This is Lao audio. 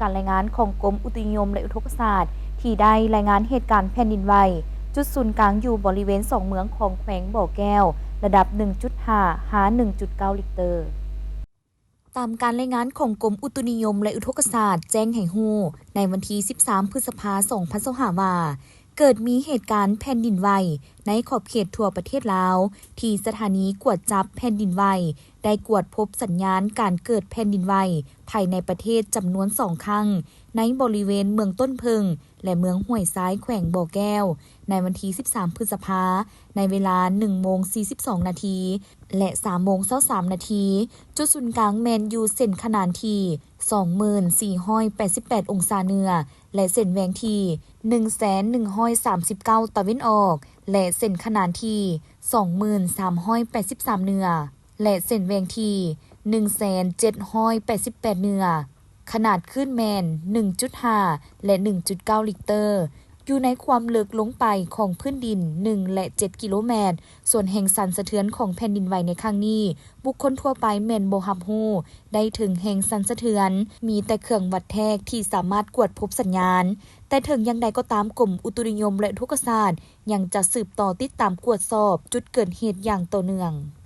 ການລາຍງານຂອງກົມອຸຕຸນິຍົມ ແລະ ອຸທົກກະສາດ ທີ່ໄດ້ລາຍງານເຫດການແຜ່ນດິນໄຫວ ຈຸດສູນກາງຢູ່ບໍລິເວນສອງເມືອງຂອງແຂວງບໍ່ແກ້ວ ລະດັບ ໜຶ່ງຈຸດຫ້າ ຫາ ໜຶ່ງຈຸດເກົ້າ ລິກເຕີ. ຕາມການລາຍງານຂອງກົມອຸຕຸນິຍົມ ແລະ ອຸທົກກະສາດ ແຈ້ງໃຫ້ຮູ້ໃນວັນທີ ສິບສາມ ພຶດສະພາ ສອງພັນຊາວຫ້າ ວ່າ ເກີດມີເຫດການແຜ່ນດິນໄຫວໃນຂອບເຂດທົ່ວປະເທດລາວ ທີ່ສະຖານີກວດຈັບແຜ່ນດິນໄຫວ ໄດ້ກວດພົບສັນຍານການເກີດແຜ່ນດິນໄຫວພາຍໃນປະເທດຈຳນວນສອງຄັ້ງ ໃນບໍລິເວນເມືອງຕົ້ນເຜິ້ງ ແລະ ເມືອງຫ້ວຍຊາຍ ແຂວງບໍ່ແກ້ວ ໃນວັນທີ ສິບສາມ ພຶດສະພາ ໃນເວລາ ໜຶ່ງໂມງ ສີ່ສິບສອງນາທີ ແລະ ສາມໂມງ ຊາວສາມນາທີ. ຈຸດສູນກາງແມ່ນຢູ່ເສັ້ນຂະໜານທີ່ ສອງໝື່ນສີ່ຮ້ອຍແປດສິບແປດ ອົງສາເໜືອ ແລະ ເສັ້ນແຫວ່ງທີ່ ໜຶ່ງແສນໜຶ່ງຮ້ອຍສາມສິບເກົ້າ ຕາເວັນອອກ ແລະ ເສັ້ນຂະໜານທີ່ ສອງໝື່ນສາມຮ້ອຍແປດສິບສາມ ເໜືອ ແລະ ເສັ້ນແຫວ່ງທີ່ ໜຶ່ງແສນເຈັດຮ້ອຍແປດສິບແປດ ເໜືອ. ຂະໜາດຄື້ນແມ່ນ ໜຶ່ງຈຸດຫ້າ ແລະ ໜຶ່ງຈຸດເກົ້າ ລິກເຕີ, ຢູ່ໃນຄວາມເລິກລົງໄປຂອງພື້ນດິນ ໜຶ່ງ ແລະ ເຈັດ ກິໂລແມັດ. ສ່ວນແຮງສັ່ນສະເທືອນຂອງແຜ່ນດິນໄຫວໃນຄັ້ງນີ້ ບຸກຄົນທົ່ວໄປແມ່ນບໍ່ຮັບຮູ້ໄດ້ເຖິງແຮງສັ່ນສະເທືອນ, ມີແຕ່ເຄື່ອງວັດແທກທີ່ສາມາດກວດພົບສັນຍານ. ແຕ່ເຖິງຢ່າງໃດກໍຕາມ, ກົມອຸຕຸນິຍົມ ແລະ ອຸທົກກະສາດ ຍັງຈະສືບຕໍ່ຕິດຕາມກວດສອບຈຸດເກີດເຫດຢ່າງຕໍ່ເນື່ອງ.